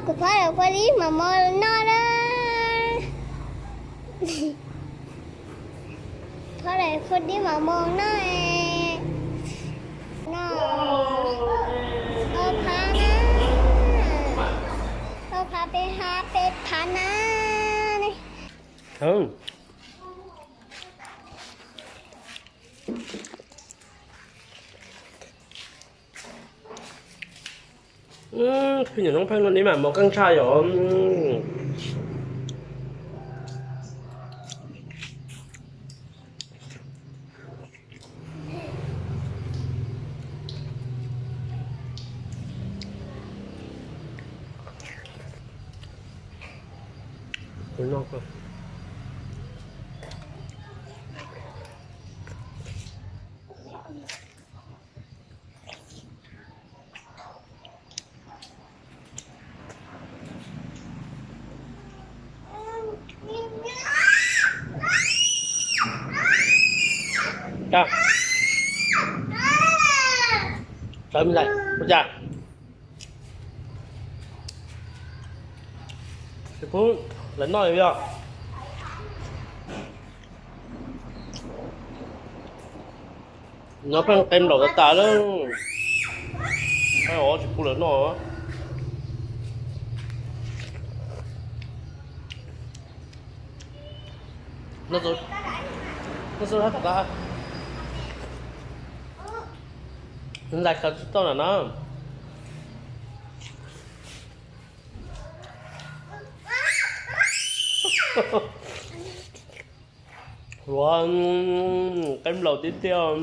Kuv phob lawv phob dib mam moos noj na. Phob lawv phob dib mam moos noj. Noj ob phav na. Ob phav peb phav, peb phav na. Pheej nyuam noob pheej no dib mam moos qeej tshaj yom. Sawv me ntxhais, ua cas? Tsis pub lawv noj li os. No pheej qe nplaum tas tas lawm. Tsis pub lawv noj. Ntxhais khaws tsis tau na no. Ua, qe nplaum tiag tiag.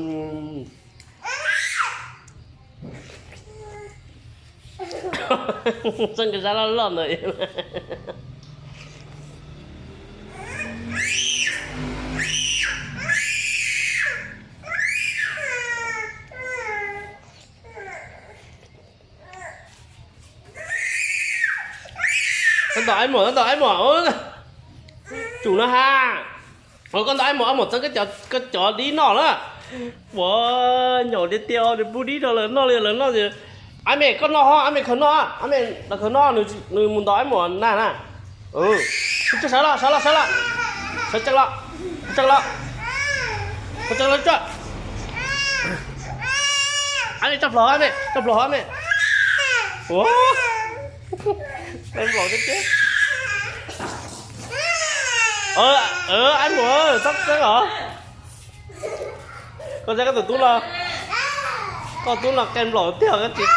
Txoj nkawd sab loj loj ntawd. Tab tom aib muam, tab tom aib muam. Tsum no ha. Koj ntaus aib muam, aib muam txeeb koj cov dib noj na. Ua, nyaum tiag tiag, nws pub dib rau lawv noj li lawv noj. Aib me koj noj ho, aib me khaws noj, aib me los khaws noj, nws mus ntaus aib muam na na. Sawv los, sawv los, sawv los. Sawv tsees los, sawv tsees los. Sawv tsees los tso. Aib me tso plaub hau, aib me tso plaub hau, aib me. Ua, qe nplaum tiag tiag. Aib muam, txhob txeeb os. Koj txeeb koj tus tub los, koj tub los qe nplaum tiag koj tsis.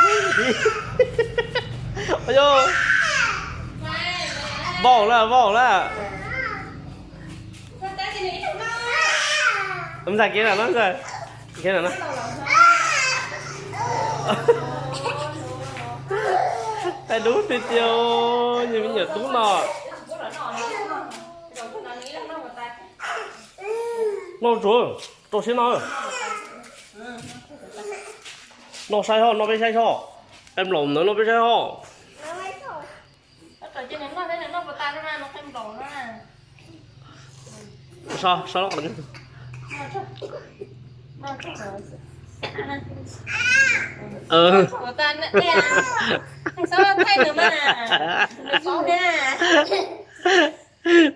Vaum lawm, vaum lawm. Ntxhais kiv na no, ntxhais kiv na no. Qe dub tiag tiag, nyuam me nyuam tub no. Noj tsuav, rau siab no. Noj saib ho, noj peb saib ho. Qe nplaum ntawd noj peb saib ho.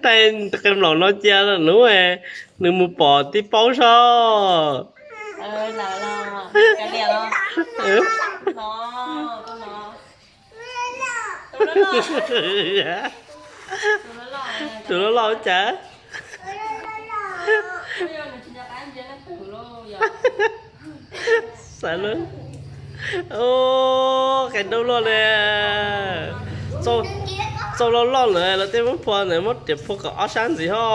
Thaij qe nplaum no cia hnub nws mus pom tib paub soj. Tus loj loj cas. Xav lub, qe dub luaj li. Txaus loj loj lawm, lawv tej muab phua ntawd muab riam phua kom ob sab ntxiv ho.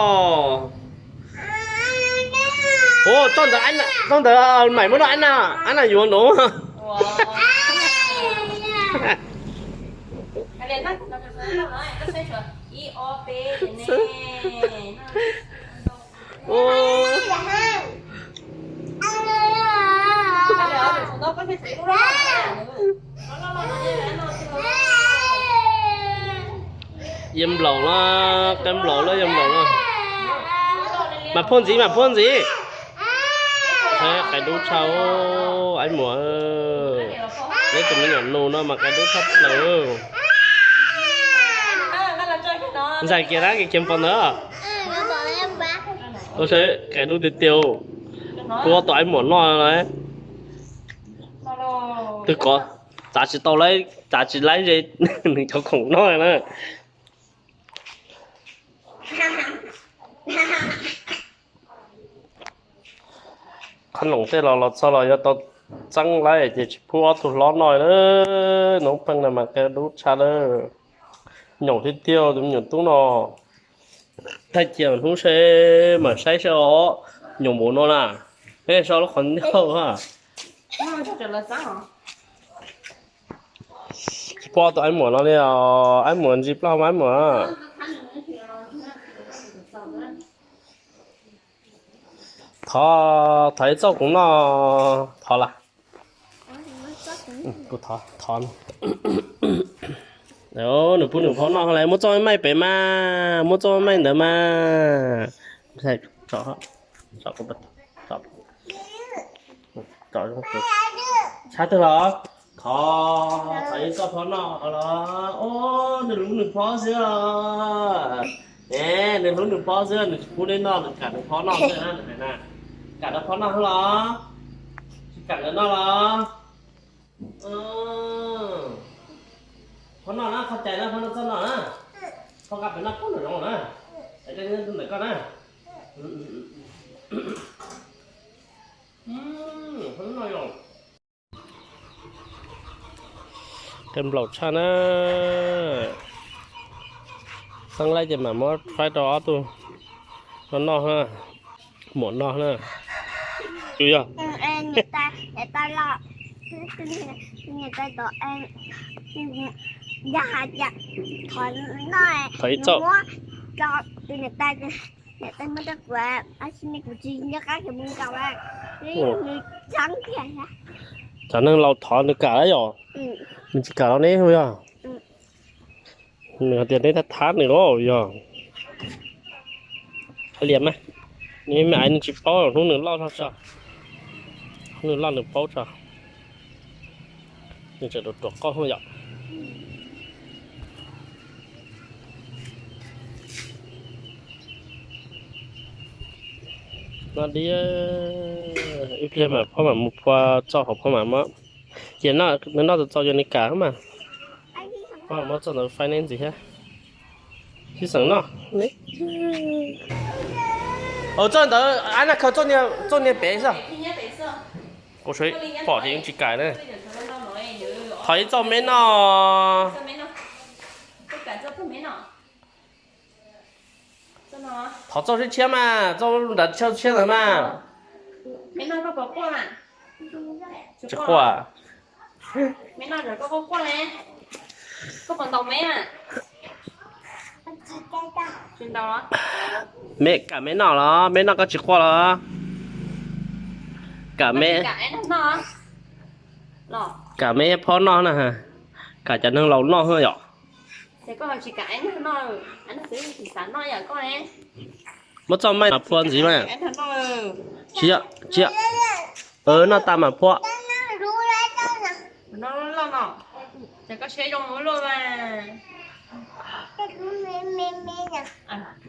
Ua, txoj ntawd, txoj ntawd Maiv muab noj, Ab Nag, Ab Nag yuav no. Yawg nplaum los, qe nplaum los. Mas phua ntxiv, mas phua ntxiv. Qe dub tshaj, aib muam. Neb tus me nyuam nus no mas qe dub tshaj plaws. Ntxais kiag na, kiag kiag npog ntawd. Ua saib qe dub tiag tiag. Kuv ob tug aib muam noj na. Twb kov, txav tsis tau, txav tsis laib ze nws cov khoom noj na. Qhob noom tej los los txog los yog tau txeeb lawm ces tsis pub ob tug hlob noj lawm. Noob Pheej no mas qe dub tshaj lawm. Nyaum tiag tiag tus me nyuam tub no. Thaij cia hnub seb mam saib seb os, nyaum npaum no na. Peb so lub qhov ncauj ha. Tsis pub ob tug aib muam no li os, aib muam ntsis plaub hau mas aib muam. Thov, thov ib txoj kuv noj, thov las. Kuv thov, thov. Nws pub nws phauj noj lawm, muab txoj maij pem mas, muab txoj maij ntawd mas. Tso, tso, tso, tshab twg los? Thov, thov ib txoj phauj noj los. Os, nws hlub nws phauj xwb os. Es, nws hlub nws phauj xwb, nws tsis pub neb noj, nws kam nws phauj noj xwb na, nws hais na. Kam nws phauj noj xwb los? Tsis kam nkawd noj los? Phauj noj na, qhov cais na, phauj noj txoj no na. Phauj nqa pem noj pub nram zoov na. Es coj ntawm koj na. Phauj noj. Qe nplaum tshaj na. Xeeb laib ces mam muab faib rau ob tug no noj, muam noj na. Yog, thov ib txoj. Cov neeg laus thov nws kam yom? Nws tsis kam los neb yog? Nws hais tias neb thab thab nws los yog? Hais liam mas, nws me aiv nws tsis paub, hnub nws loj tso, hnub nws loj nws paub tso. Nws tseem ruam ruam qauj yom. No diab, ib pliag mas phauj mam mus phua txoj hauv phauj mam muab. Ces nws noj txaus txaus yog nws kam mas. Phauj mam muab txoj ntawd faib neb ntxiv thiab. Sib xeem noj. Txoj ntawd ab naj khaws, txoj niag pem xwb. Kuv pom ces yeej tsis kam na. Thov ib txoj me noj. Thov txoj tshiab tshiab mas, txoj nram tshiab tshiab ntawd mas. Tsis quaj. Me, kam me noj los? Me noj koj tsis quaj los? Kam me, kam me phob noj na, kam cov neeg laus noj yom. Muab txoj maij mas phua ntxiv mas. Tsis yog, tsis yog. Noj tas mas phua.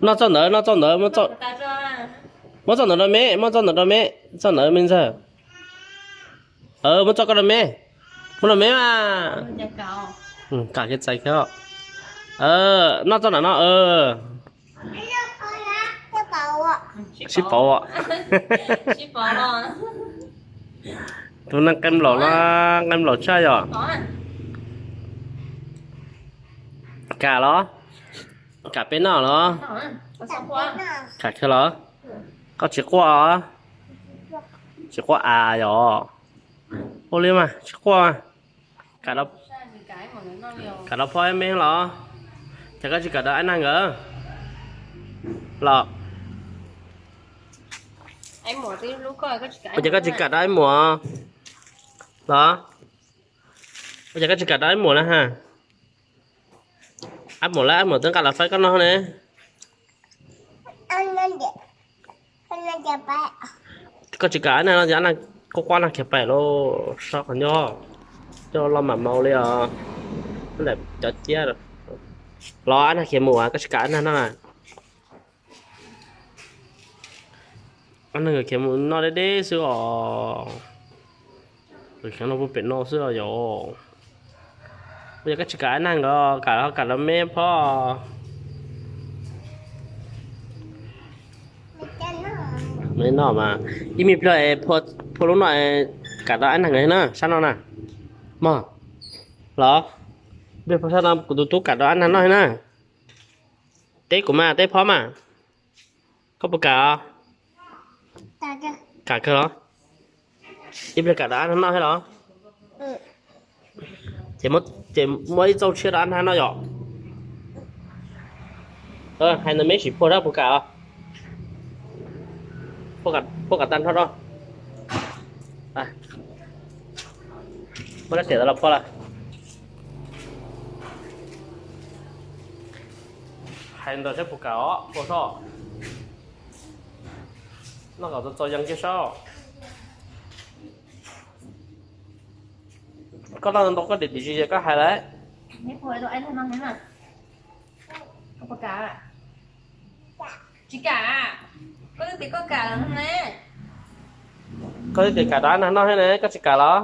Noj txoj ntawd, noj txoj ntawd, muab txoj ntawd rau me, muab txoj ntawd rau me, txoj ntawd me ntxawg. Muab txoj koj rau me, muab rau me mas. Kam kiag txais kiag. Noj txoj ntawd no. Sib pauv. Tus neeg qe nplaum no, qe nplaum tshaj yom. Kam los? Kam peb noj los? Kam kiag los? Koj tsis quaj, tsis quaj as yom. Ua li mas tsis quaj. Kam rau phob me los? Ces koj tsis kam rau aib nag nkawd los? Ces koj tsis kam rau aib muam los? Ces koj tsis kam rau aib muam na ha? Aib muam lawv, aib muam twb nqa los faib koj noj ne. Koj tsis kam aib nag no ces aib nag quaj quaj nag khiav pais lauj, sob qhov ncauj, coj los mam maus li os. Lam cov ciab. Los ab nag khiav mus as, koj tsis kam ab nag noj na? Ab nag nkawd khiav mus noj deb deb xwb os. Nkawd khiav noj puag pem no xwb os yom. Ua yog koj tsis kam ab nag nkawd, kam los kam rau me phob. Me noj mas ib me pliag phua lub no, kam rau ab nag nkawd na, sab no na. Mog, los ib pliag phua sab no kuv tus tub kam rau ab nag noj thiab na. Teb kuv mas, teb phob mas. Koj puas kam os? Kam kawg los? Ib pliag kam rau ab nag noj thiab los? Ces muab ib txauj tshiab rau ab nag noj yom. Hais ntawd me sim phua sab puas kam os? Phua kom tag nrho rau. Muab rab riam los phua lawm. Hais ntawd saib puas kam os, phua soj. Noj kom txaus txaus yees kiag soj. Koj noj ntau koj dim dim zis koj hais lawm. Tsis kam. Koj twb tias kam rau ab nag noj thiab ne, koj tsis kam los?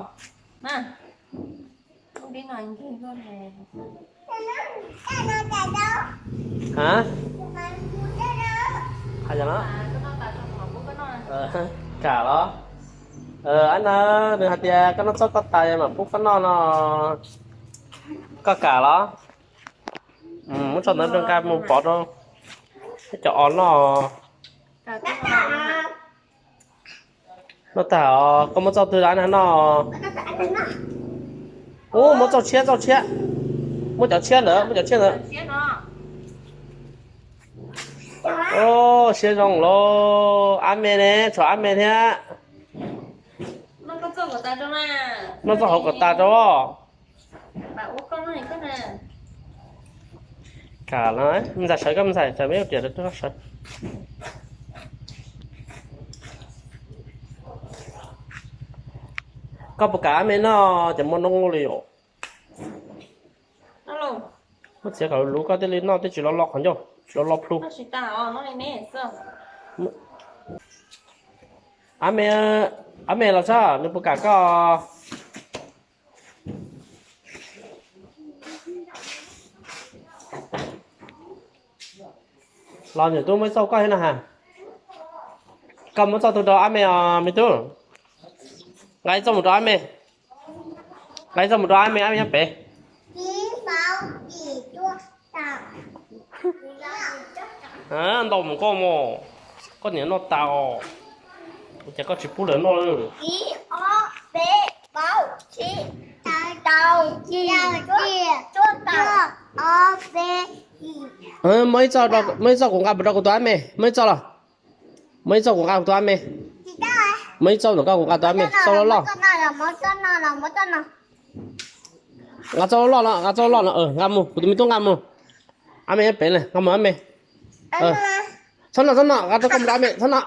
Kam los? Ab nag, nws hais tias koj noj txoj koj tas mam pub koj noj no. Koj kam los? Muab txoj ntawd rau nqa mus pov rau cov os noj. Noj tag os, koj muab txauj twg rau ab nag noj? Ub, muab txauj tshiab, txauj tshiab. Muab cov tshiab ntawd, muab cov tshiab ntawd. Siab zoo lauj, ab me ne, tshuav ab me thiab. Noj txoj hauv kom tas rau. Kam los, me ntxhais sawv, koj me ntxhais sawv, me ua riam rau koj sawv. Koj puas kam ab me noj cov mov noob li os? Muab txiav kom luv, koj thiaj li noj, thiaj tsis lo lo qhov ncauj, tsis lo lo plhu. Ab me, ab me los saib nws puas kam koj. Los niam tub muab ib txauj koj thiab no ha. Koj muab txauj twg rau ab me os me tub? Nqa ib txauj mus rau ab me. Nqa ib txauj mus rau ab me, ab me nyob pem. Ntau mus koj mog, koj niam noj tas os. Ua cas koj tsis pub lawv noj? Muab ib txauj, muab ib txauj kuv nqa mus rau kuv tus ab me, muab ib txauj los. Muab ib txauj kuv nqa kuv tus ab me. Muab ib txauj ntawm koj kuv nqa tus ab me, txauj loj loj. Nqa txauj loj loj no, nqa txauj loj loj no, nqa mus, kuv tus me tub nqa mus. Ab me nyob pem na, nqa mus ab me. Txhob noj, txhob noj, nqa rau koj mus rau ab me, txhob noj.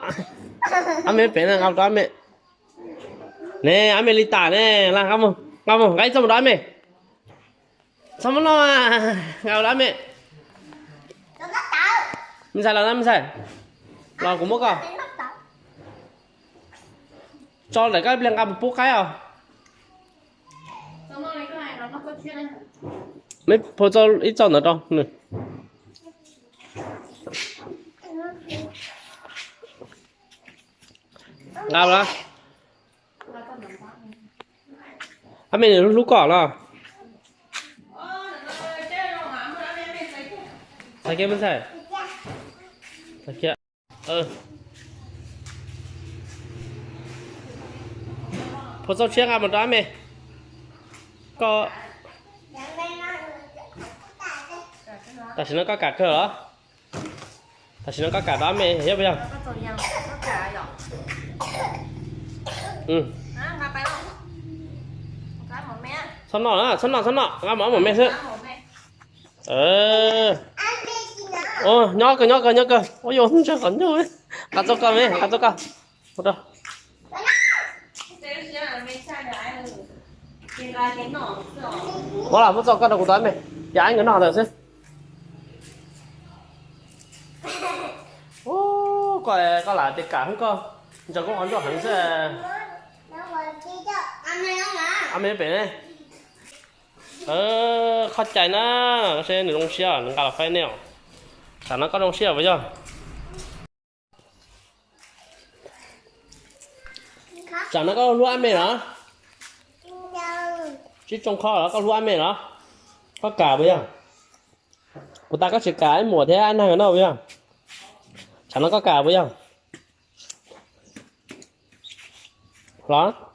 Ab me nyob pem na, nqa mus rau ab me. Ne, ab me li tas ne, nqa mus, nqa mus, nqa ib txauj mus rau ab me. Txhob muab noj, nqa mus rau ab me. Me ntxhais los na, me ntxhais. Los kuv muab koj. Tso ntawm koj ib pliag nqa mus pub qaib os. Me phua txauj ib txauj ntawd rau nws. Nqa los. Ab me nws hlub koj los. Txais kiag me ntxhais. Phua txauj tshiab nqa mus rau ab me. Koj, tam sim no koj kam kawg los? Tam sim no koj kam rau ab me yog puas yog? Txhob noj, txhob noj, txhob noj, nqa mus ob me xwb. Nyob kawg, nyob kawg, nyob kawg. Ua yus ntsawg qhov ncauj. Nqa txauj koj me, nqa txauj koj. Muab los, muab txauj koj rau kuv tus ab me. Ces ab nkawd noj ntawd xwb. Koj lam tias kam hwb koj, ntsaws koj qhov ncauj heev xwb. Ob me pem ne. Qhov cai na, seb nws zoo siab nws nqa los faib nej os. Tsam no koj zoo siab puas yog? Tsam no koj hlub ab me los? Sib tsoo kho los koj hlub ab me los? Koj kam puas yog? Puas tas koj tsis kam ib muam thiab ab neeg no puas yog? Tsam no koj kam puas yog? Los?